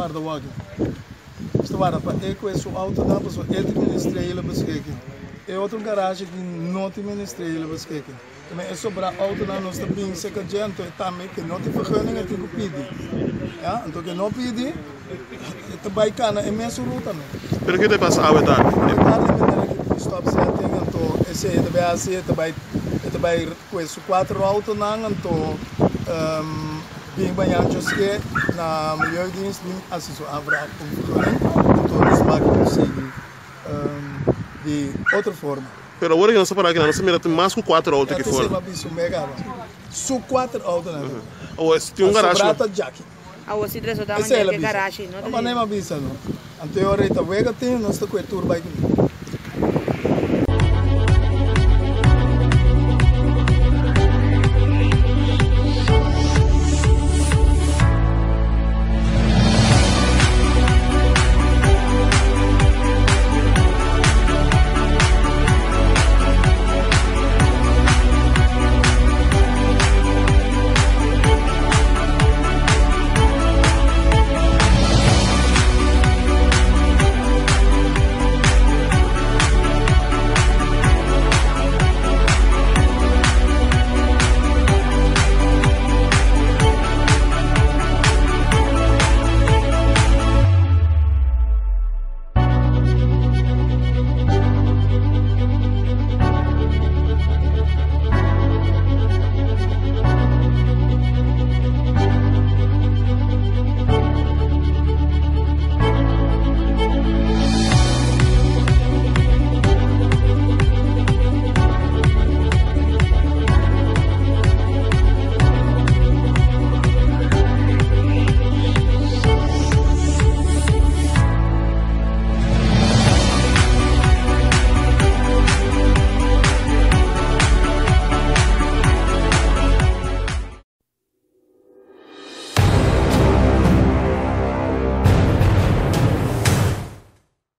warda wak. Nos ta warda pa e kue su autonan pasobra e tin ministerie beschikking. E otro garage aki no tin ministerie beschikking. Tambe e sobra autonan nos ta bin serka dje anto e tambe ke no tin vergunning e tin ku pidi. Ya, anto ke no pidi e ta bai kana e mesun ruta no. Pero ke ta pasa awe tardi? Awe tardi e meneer aki tin stopzetting anto esei e ta bai hasi e ta bai e ta bai kue su kuater autonan anto bin baña djoske na milieudienst bin hasi su aanvraag om vergunning anto nos wak por sigui di otro forma. Pero awor nos ta para akinan, nos ta mira tin mas ku kuater outo aki for. Ya te mega Su kuater outonan ta. Awor si tin un garashi. A sobra ta djaki. Awor si tres outo ta manda ke garashi no ta. Mane m'a bisa no. Anto e ora ei ta wega tin nos ta kue tur bai kuné.